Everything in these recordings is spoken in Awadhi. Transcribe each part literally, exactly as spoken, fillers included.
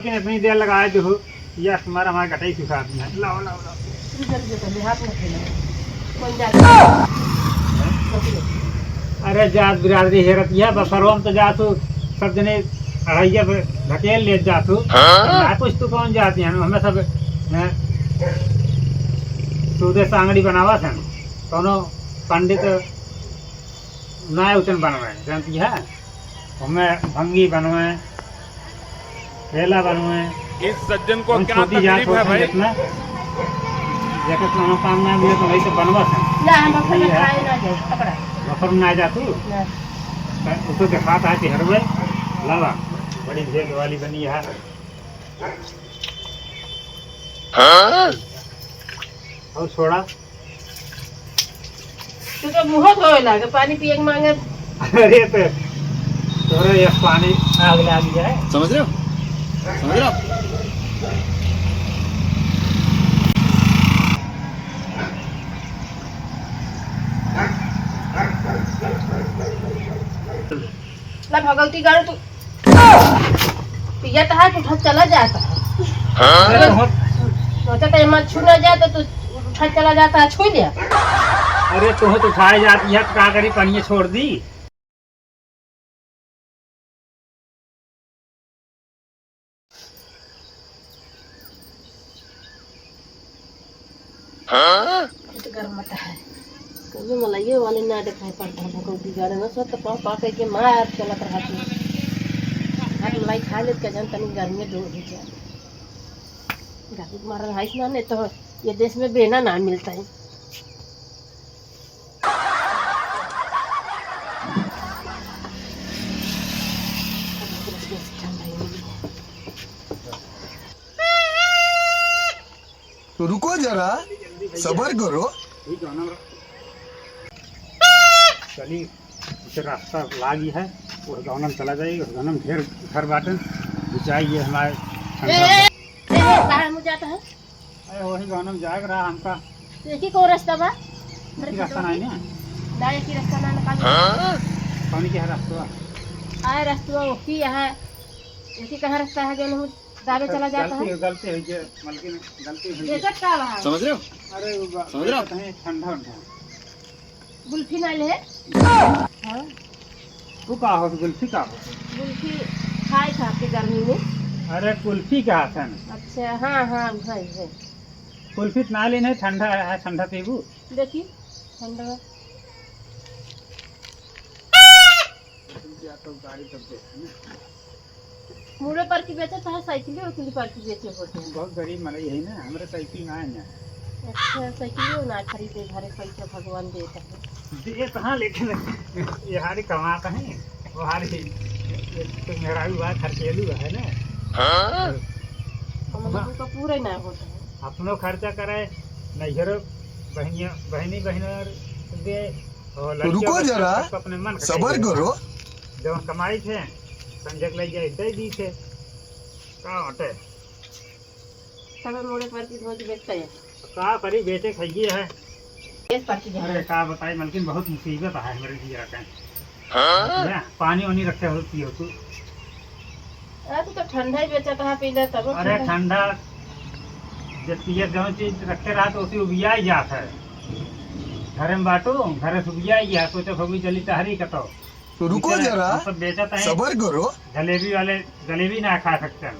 लेकिन इतनी देर लगाए जो हो, यह तुम्हारा हमारे गटाई सिखा दिया। लाओ, लाओ, लाओ। इधर जो कर ले, हाथ मत हिलाओ। कौन जात? अरे जात बिरादरी हेरत यह बसरवा में तो जात हो, सब जने अढ़ैया पे ढकेल ले जात हो। हाँ? ना कुछ तो कौन जात है, हमें सब, हैं, सूदे सांगड़ी बनावा थे, कौनो पंडित ना उचन बनवे, जानती है? हमें भंगी बनवे, ठेला बनवे। इस सज्जन को हम क्या छोटी जात तकलीफ है होत है भाई? जितना, जेकर मनोकामना भी है तो वही तो बनवा से। ना, हम बफर में सही है। खाए ना जाए, पकड़ा। बफर में ना जा तू? ना। तो उसको दिखाता है कि हरवे लावा, बड़ी भेद वाली बनी है। हाँ? और छोड़ा। तू तो मुँह धोए लागे, पानी पिए के मांगे। अरे तो तोरा ये पानी आग लाग जाए। समझ रहे हो? समझ रहे हो? ला भगवती गाड़ी तू पिया तो है, उठा चला जाता है। हाँ? अरे तोह सोचा था, एमा छू ना जाए तो तू उठा चला जाता है, छू लिया। अरे तोह तो उठाए जाती है, तो का करी, पनिया छोड़ दी। हाँ? बहुत गरम होता है। कभी मलाइयो वाले ना दिखाई पड़ता है, भगवती गाड़ी में सो तो पाँव पाँव करके मार चलत रहती। आज मलाई खा लेत का जान तनी गर्मी दूर हो जाए। गाड़ी मारल है ना, नहीं तो ये देश में बेना ना मिलता है। तो रुको जरा, सबर करो। चली, उसे रास्ता लागी है, वो गाँव में चला जाइए, उस गाँव में ढेर घर बाटन, बिचाई ये हमारे ए, ए, ए, बाहर मुँह जाता है। अरे वही गाँव में जाएगा रहा हमका। तो एक ही को रास्ता बा? एक ही रास्ता नहीं ना? ना, एक ही रास्ता ना निकाल। हाँ? कौन के है रास्ता? आए रास्ता वो की है, एक ही कहाँ रास्ता है जो नहीं दावे चला जाता गलती है? हो, गलती हो गई, मलकिन, गलती हो गई। बेचत का बा? समझ रहे हो? अरे वो बा-, समझ रहे हो? बेचत है ठंडा, ठंडा। गुल्फी ना ले? हाँ। वो का हो, गुल्फी का हो? गुल्फी खाए था आपके गर्मी में। अरे, कुल्फी का है ना? अच्छा, हाँ, हाँ, भाई, भाई। कुल्फी तो ना लेने, ठंडा है, ठंडा पीबू? देखी, ठंडा। या तो गाड़ी तब देखा ना। मुड़े पर की बेचत है, साइकिल उकिल पर की बेचे होते हैं। बहुत गरीब मनई है ना, हमरे साइकिल ना है ना। अच्छा, साइकिल ना खरीदे, घरे पैसा भगवान देत है। देत हाँ, लेकिन यारी कमात है, वो हारी तो मेहरारू बा, खर्चेलू है ना। हाँ? हम लोगों का पूरा ही ना होता है। अपनो खर्चा करे, नैहरो बहनिया, बहनी बहनों दे, और तो लड़कियों रुको का जरा, सब अपने मन का सबर चाहिए। करो। जवन कमाई थे, संजय के लइका दे दी थे। का होते? सबे मोड़े पर की धोती बेचते हैं। का करी, बेचे खाइए है। बेच पर की अरे, का बताई मलकिन, बहुत मुसीबत है हमरे जिया के। हाँ? पानी वानी रखे हो, पियो तू। अरे, तू तो ठंडा ही बेचत है, पी ले तब अरे, ठंडा। ठंडा, जब पिए जौन चीज रखे रहा, तो उसी उबिया ही जात है। घरे में बाटू, घरे से उबिया ही जात, सोचो, भगवी चली तहरी कतो। तो रुको इसे जरा, हम सब बेचत हैं। सबर करो। जलेबी वाले जलेबी ना खा सकते हैं।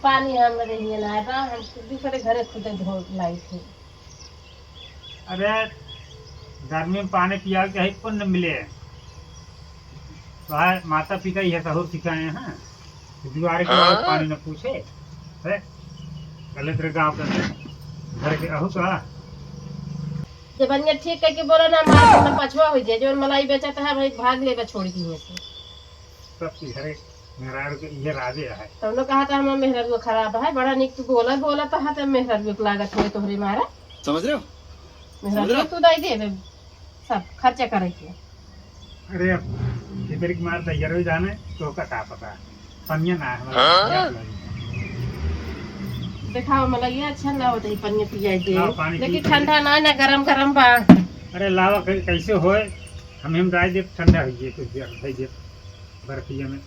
पानी हमरे हियाँ ना आए बा, हम दूसरे घरे खुदे धो लाई थे। अरे, गर्मी में पानी पियावे के ही पुण्य मिले। तो है, माता पिता ये सहूर सिखाए हैं। दुआरे के हाँ? पानी न पूछे। है? गलत रे गाँव के घर के अहू का। जबनिया ठीक करके बोला ना, मार ना पछवा हो जाए। जो मलाई बेचत है भाई, भाग लेबा छोड़ दी है से। सब की घरे मेहरारू के इहे राजे है। तब लोग कहा था हमार मेहरारू खराब है, बड़ा निक तू बोला, बोला तो हाथ मेहरारू के लागत है तोहरे मारा। समझ रहे हो? मेहरारू समझ रहे हो? तू दाई देबे सब खर्चा करे के। अरे अब भीतर की मार तैयार हो जाने, तो का, का पता। पनिया ना है, हमारा हाँ? प्यास लगी। देखाओ, मला ये अच्छा ना होता है पनिया पियाई दे। लाओ, पानी लेकिन पी। ठंडा ना, ना गरम गरम बा। अरे लावा, कै-, कैसे होए? हम, हम राय दे ठंडा हो गए कुछ देर, है जे बर्फिया में।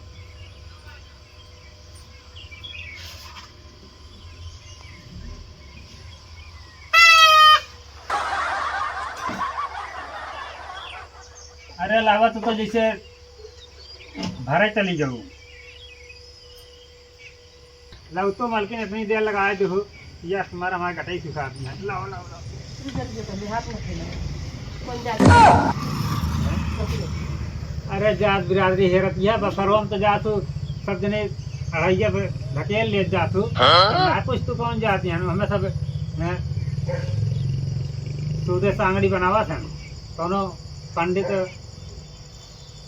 अरे लावा, तू तो जैसे भरे चली जाऊ। लाओ तो मलकिन, इतनी देर लगाए दे हो, यह तुम्हारा हमारे गटई सुखा दिया। लाओ, लाओ, लाओ। तू जल्दी कर ले, हाथ मत फैला। कौन जाता है? अरे जात बिरादरी हेरत यह बफरवा में तो जात हो, सब जने अढ़ैया पे ढकेल ले जात हो। हाँ? ना कुछ तू कौन जाती है, हमें सब, हैं, सूदे सांगड़ी बनावा सन, कौनो पंडित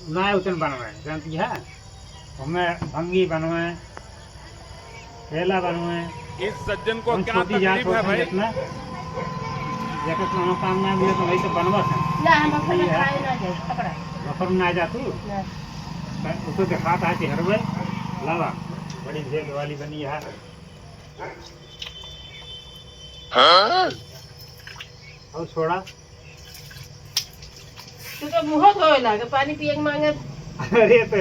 ना उतन बनवे, जानती है? हमें भंगी बनवे, केला बनवे। इस सज्जन को हम क्या छोटी जात तकलीफ है होते भाई? जितना, जेकर मनोकामना भी है तो वही तो बनवा से। ना, हम बफर में ये है। खाए ना जाए, पकड़ा। बफर में ना जा तू? ना। तो उसको दिखाता है चेहरवे, लावा, बड़ी भेद वाली बनी है। हाँ? और छोड़ा। तू तो मुँह धोए लागे, पानी पिए के मांगे। अरे तो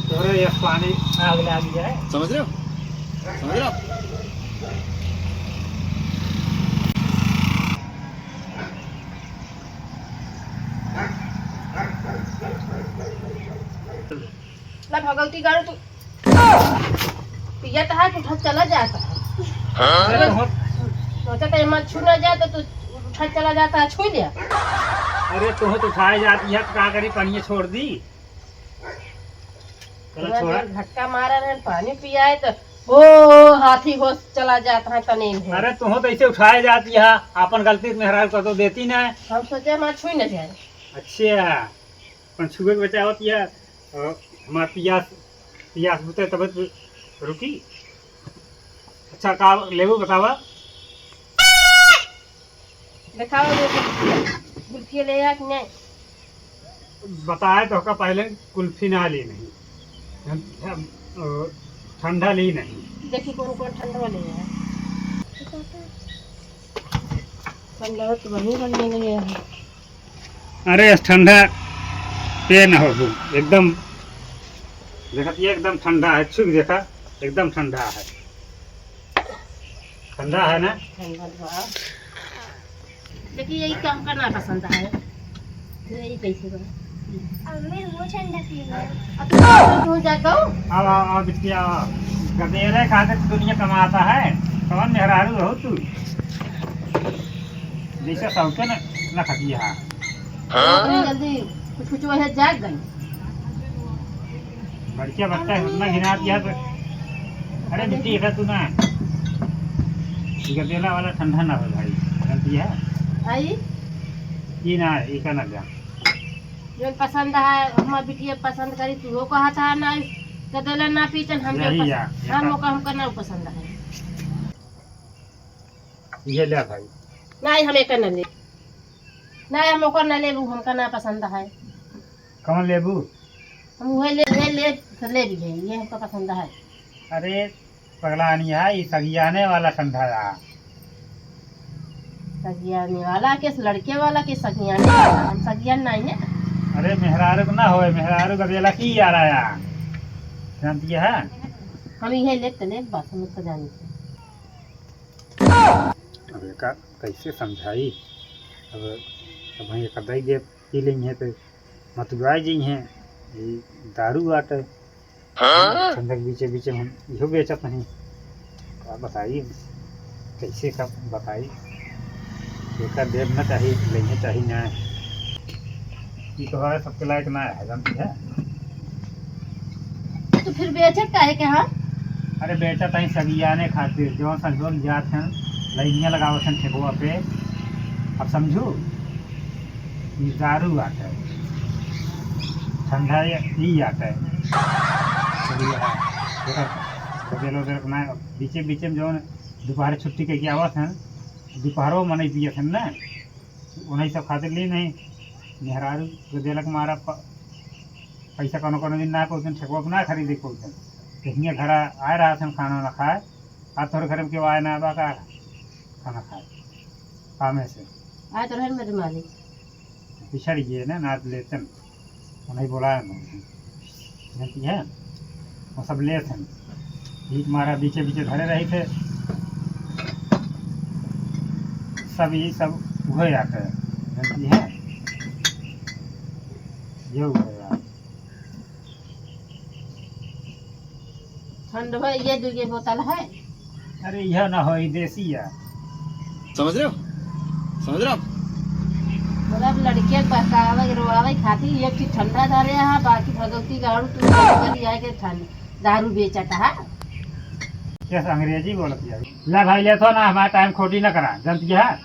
तोरे ये पानी आग लाग जाए। समझ रहे हो? समझ रहे हो? ला भगवती गाड़ू तू पियत है, तू उठा चला जाता है। अरे तोह, सोचा था, ये मत छू ना जाए, तो तू उठा चला जाता है, छू लिया। अरे तोह तो उठाए जाती है, तो का करी, पानी छोड़ दी। चलो थोड़ा छोड़ा। देर झटका मारा रहे, पानी पियाए, तो ओ हाथी होश चला जाता है, तने है। अरे तोह तो ऐसे उठाए जाती है, अपन गलती से मेहरारू का तो देती ना। हम सोचे, मत छू ना जाए। अच्छा। अपन छुए के बचावत या, अ, हमार पियास, पियास बुते तब तो रुकी। अच्छा, का लेबू बतावा? देखावा, ये गुल्फी ले आ कि नहीं? बताए तो का पहले कुल्फी ना ली नहीं, हम, हम, अ, ठंडा ली नहीं। देखी कौन कौन ठंडा ले आया। ठंडा तो बनी बनी ले आया। अरे, ठंडा पे न हो, एकदम, देखत ये एकदम ठंडा है, छुक देखा, एकदम ठंडा है, ठंडा है ना? ठंडा तो है। देखिए, यही तो हमका ना पसंद है। तो यही कैसे बा? अम्मी, वो ठंडा पीना। अब तू, तू जा तो। आओ, आओ, आओ, बिटिया, आओ। गदेरे खातिर दुनिया कमाता है, कौन मेहरारू हो तू? जैसे सबके न, न खतिया है। हाँ? जल्दी, कुछ, कुछ वजह जाग गई। बड़किया बच्चा है, उतना घिना दिया तो। अरे बिट्टी, इधर तू ना। ये गदेला वाला ठंडा ना हो भाई, जानती है? आई? ये ना, ये का ना जा। जो पसंद है, हमार बिटिया पसंद करी, तू वो कहा था ना, गदेला ना पीचन, हम जो यही पसंद, है, ये हम का ओका हमका ना पसंद है। ये ले भाई। नहीं, हम एकर ना ले। नहीं, हम ओकर ना लेबू, हमका ना पसंद है। कौन लेबू? हम उहे ले, उहे ले, तो ले भी है, ये हमका पसंद है। अरे पगलानी है, ये सगियाने वाला ठंडा है। सगियाने वाला के, लड़के वाला के सगियाने वाला? हम सगियान नहीं है। अरे मेहरारू को ना होए, मेहरारू का बेला की आ रहा है, जानती है? हम इहे ले, तो ले, बस हम तो जानी थे। अब एका कैसे समझाई? अब, अब हम एक दई दे पी लेंगे तो मतुआई जइहें, ई दारू बाटे। हाँ? ठंडा के बीचे बीचे हम इहो बेचत नहीं। का बताई, कैसे का बताई? एका देब न चाही, लेंगे चाही ना। ई तोहरे सबके लायक ना है, जानती है? तो फिर बेचत काहे के, हाँ? अरे बेचत हई सगियाने खातिर, जौन संजोग जात हन, लइनिया लगावत हन ठेकवा पे। अब समझू, ई दारू आटे, ठंडा ये, ई आटे। सगिया, एकर गदेलो देर ना, बीचे बीचे में जौन दोपहर छुट्टी करके आवत हन, दोपहरो मनई पियत हन ना। उन्हीं सब खातिर ली नहीं, मेहरारू के देलक मारा प-, पैसा कौनो कौनो दिन ना, कोई दिन ठेकवा पे ना खरीदे, कोई दिन तो हियाँ घरा आए रहा सन खाना ना खाए। आज तोहरे घर में केहू आए ना बा का खाना खाए? कामे से। आए तो रहे मेरे मालिक। पिछड़ गए ना, ना लेतन। उन्हें बोलाए हम, जानती है, वो सब लेत हैं। भीख मारा बीचे बीचे धरे रही थे, सब यही सब उहे आते हैं, जानती है। यो है यार। ठंड है, ये दो ये बोतल है। अरे, यह ना हो, ये देसी है। समझ रहे हो? समझ रहे हो? मतलब, लड़के बहकावे, रोवावे खातिर एक चीज ठंडा धरे है, बाकी भगवती गाड़ू तू लिया के ठंड, दारू बेचत है। कैसे अंग्रेजी बोलत है? ले भाई, ले तो ना, हमारा टाइम खोटी ना करा, जनती है।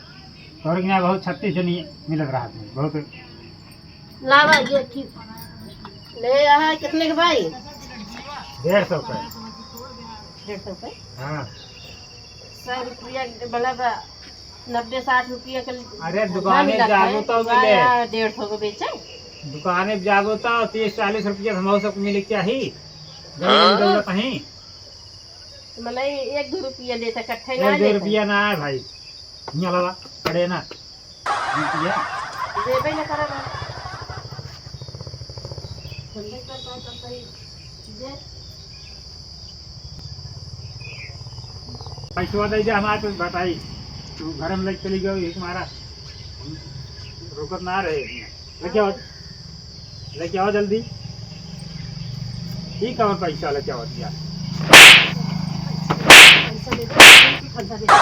और यहाँ बहुत छत्तीस जनी मिलत रहा, बहुत। लावा, ये ठीक। ले आहा, कितने के भाई? डेढ़ सौ का। डेढ़ सौ का? हाँ। सौ रुपया, मतलब, नब्बे साठ रुपया के अरे, धंधा दुकाने मिलत जाबो है। तो मिले। वाह, डेढ़ सौ को बेचे। दुकाने जाबो तो तीस चालीस रुपया हमहू सबको मिले के चाही। गली गली हाँ। दौड़त ही। तो मतलब, एक दो रुपया लेता, इकट्ठे ना एक दो लेता। रुपया ना है भाई। हियाँ लावा, पड़े ना। रुपया। देबे न करब। धंधे कर पाए तब करी। दे। पैसवा दे दे हमारे, तो बताई। तू घर में लेके चली गई, एक मारा। हम रोकत ना रहे। लेके आओ, लेके आओ जल्दी। ठीक है, पैसा लेके आओ दिया। पैसा दे दो, ठंडा दे दो।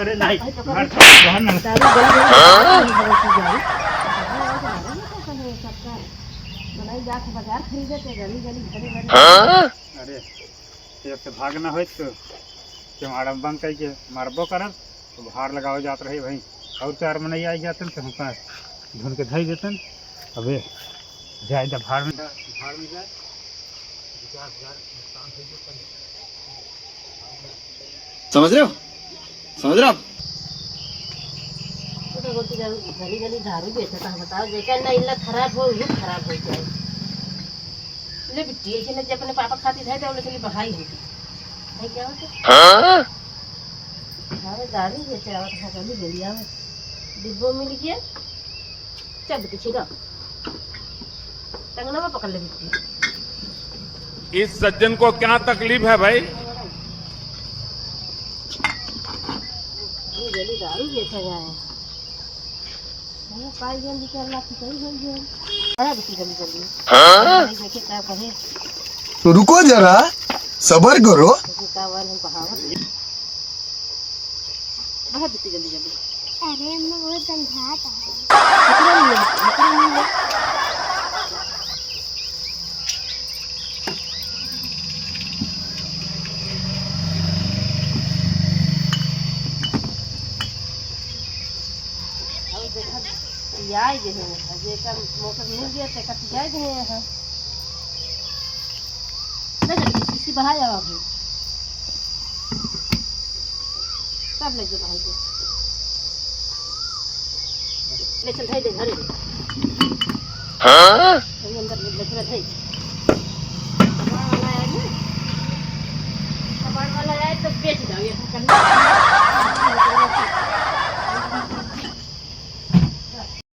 अरे नहीं, घर, घर में। दारू गली गली हाँ? बनाई जात बाजार खरीदे के गली गली घरे घरे। हाँ? अरे, एक से भाग ना होइत तो केवाड़ा में बंद करके मारबो करब, तो बाहर लगावे जात रहे भाई। और चार मनई आई जाते तो हमका धुन के धई देतन। अबे, जाए द भाड़ में, भाड़ में जाए। समझ रहे हो? समझ रहे हो आप? तो गलती गली गली दारू बेचता है, बताओ, जेकर ना इल्लत खराब हो, ये खराब हो जाए। ले बिट्टी, ऐसे न जे अपने पापा खातिर है, तो बोले, "चलिए, बहाई होगी।" है क्या होता? हाँ? अरे, दारू बेचे आवत है, गली गली आवत। डिब्बो मिल गया, चल बिट्टी, छिड़ा। टंगना में पकड़ ले बिट्टी। इस सज्जन को क्या तकलीफ है भाई? गली गली दारू बेचा जाए। अरे, पाई जल्दी कर ला, कि सही हो गया। अरे, बेटी, जल्दी, जल्दी। हाँ? नहीं, देखे, क्या कहे? तो रुको जरा, सबर करो। देखे, क्या हुआ, नहीं कहावत। अरे, बेटी, जल्दी, जल्दी। अरे, अम्मा, वो गंधात है। इतना नहीं है, इतना नहीं है। और देखा, पियाई गए हैं, जेकर मोटर मिल गया, तेकर पियाई गए हैं। ले चल, इसी बहा जाओ अभी। सब ले जो भाई को। ले चल, धई दे, घरे दे। हाँ? वही अंदर ले, ले चल, धई। कबाड़ वाला आए ना? कबाड़ वाला आए तो बेच जाओ, ये करना।